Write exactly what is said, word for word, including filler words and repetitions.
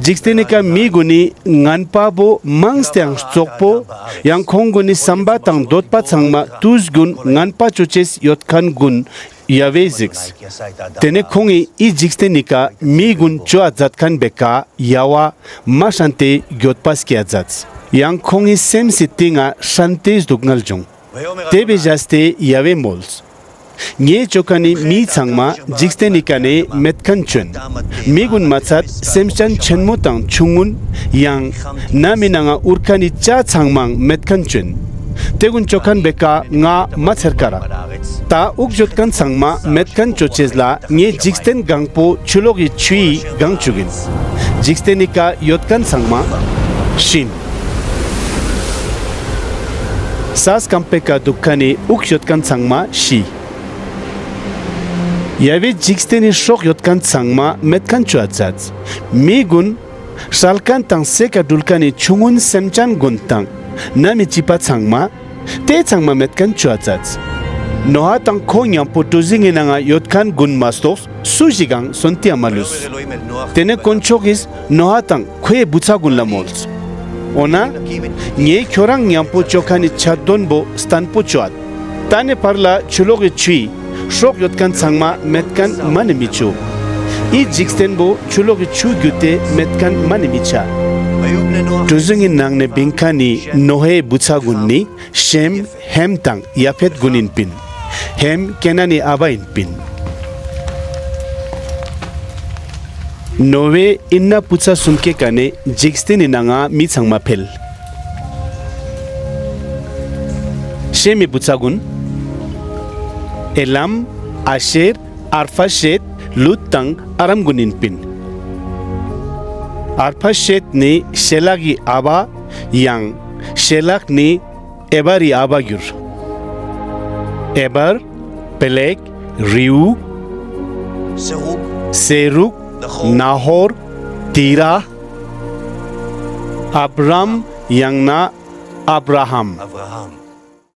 འཇིག་རྟེན་ནི་ཀ་མི་གུན་ནི་ངན་པ་བོ་མངས་ཏེའང་རྩོག་པོ་ཡང་ཁོང་གུན་ནི་སམ་པ་དང་དོད་པ་ཚང་མ་ཏུས་གྱུན་ངན་པ་ཅོ་ཅེས་ཡོད་ཁན་གུན་ཡ་ཝེ་ཟིགས། ཏེ་ནེ་ཁོང་ངི་འི་འཇིག་རྟེན་ནི་ཀ་མི་གུན་ཅོའ་ཛད་ཁན་བོའེ་ཀ་ཡ་ཝ་མ་ཧྲན་ཏེ་གྱོད་པ་སྐྱེའ་ཛདས། ཡང་ཁོང་ངི་སེམས་སི་ཏིང་ང་ཧྲན་ཏེ་རྡུག་ངལ་ཇུང་། ཏེ་བོའེ་ཞས་ཏེ་ཡ་ཝེ་མོལས། ངའེ་ཅོ་ཁན་ནི་མི་ཚང་མ་འཇིག་རྟེན་ནི་ཀ་ནེ་མེད་ཁན་ཅོ་ཨིན། མི་གུན་མ་ཚད་སེམས་ཅན་ཆེན་མོ་དང་ཆུང་ངུན་ཡང་ནམ་མི་ནང་ང་འུར་ཁན་ནི་ཅ་ཚང་མའང་མེད་ཁན་ཅོ་ཨིན། ཏེ་གུན་ཅོ་ཁན་བོའེ་ཀ་ང་མ་ཚེར་ཀ་རག། ཏ་འུགས་ཡོད་ཁན་ཚང་མ་མེད་ཁན་ཅོ་ཅེས་ལ་ངའེ་འཇིག་རྟེན་གང་པོ་ཆུ་ལོག་གི་ཆུའི་གང་ཅུག་ཨིན། འཇིག་རྟེན་ནི་ཀ་ཡོད་ཁན་ཚང་མ་ཤི་ཨིན། ས་སྐམ་པོའེ་ཀ་དུག་ཁན་ནི་འུགས་ཡོད་ཁན་ཚང་མ་ཤི། ཡ་ཝེ་འཇིག་རྟེན་ནི་སྲོག་ཡོད་ཁན་ཚང་མ་མེད་ཁན་ཅོའ་ཛདས། མི་གུན་སྲལ་ཁན་དང་སའེ་ཀ་གྲུལ་ཁན་ནི་ཆུང་ངུན་སེམས་ཅན་གུན་དང་ནམ་མི་ཅི་པ་ཚང་མ་ཏེ་ཚང་མ་མེད་ཁན་ཅོའ་ཛདས། ནོ་ཧ་དང་ཁོ་ཉམ་པོ་གྲུ་ཟིངས་སི་ནང་ང་ཡོད་ཁན་གུན་མ་གཏོགས་སུ་ཞིག་གང་སོན་ཏེའ་མ་ལུས། ཏེ་ནེ་དཀོན་མཆོག་གི་ནོ་ཧ་དང་ཁོའེ་བུ་ཚ་གུན་ལ་མོལས། འོ་ན་ངའེ་ཁྱོ་རང་ཉམ་པོ་ཅོ་ཁན་ནི་ཆད་དོན་བོ་སྟན་པོ་ཅོའད། ཏ་ནེ་ཕར་ལ་ཆུ་ལོག་གི་ཆུའི་སྲོག་ཡོད་ཁན་ཚང་མ་མེད་ཁན་མ་ནེ་མི་ཅོ། འི་འཇིག་རྟེན་བོ་ཆུ་ལོག་གི་ཆུ་གྱུད་དེ་མེད་ཁན་མ་ནེ་མི་ཆ། གྲུ་ཟིངས་སི་ནང་ནེ་བིང་ཁན་ནི་ནོ་ཧའེ་བུ་ཚ་གུན་ནི་ཤེམ་ཧེམ་དང་ཡ་ཕེད་གུན་ཨིན་པིན། ཧེམ་ཀེ་ནན་ནི་ཨ་བ་ཨིན་པིན། ནོ་ཧའེ་ཨིན་ན་བུ་ཚ་སུམ་ཀའེ་ཀ་ནེ་འཇིག་རྟེན་ནི་ནང་ང་མི་ཚང་མ་ཕེལ། ཤེམ་མི་བུ་ཚ་གུན་ཨེ་ལམ་ཨ་ཤེར་ཨར་ཕ་ཤེད་ལུད་དང་ཨ་རམ་གུན་ཨིན་པིན། ཨར་ཕ་ཤེད་ནི་ཤེ་ལག་གི་ཨ་བ་ཡང་ཤེ་ལག་ནི་ཨེ་བར་རི་ཨ་བ་གྱུར། ཨེ་བར་པེ་ལེག་རེའུ་སེ་རུག་ནཱ་ཧོར་ཏེ་ར་ཨབ་རམ་ཡང་ན་ཨབ་ར་ཧམ།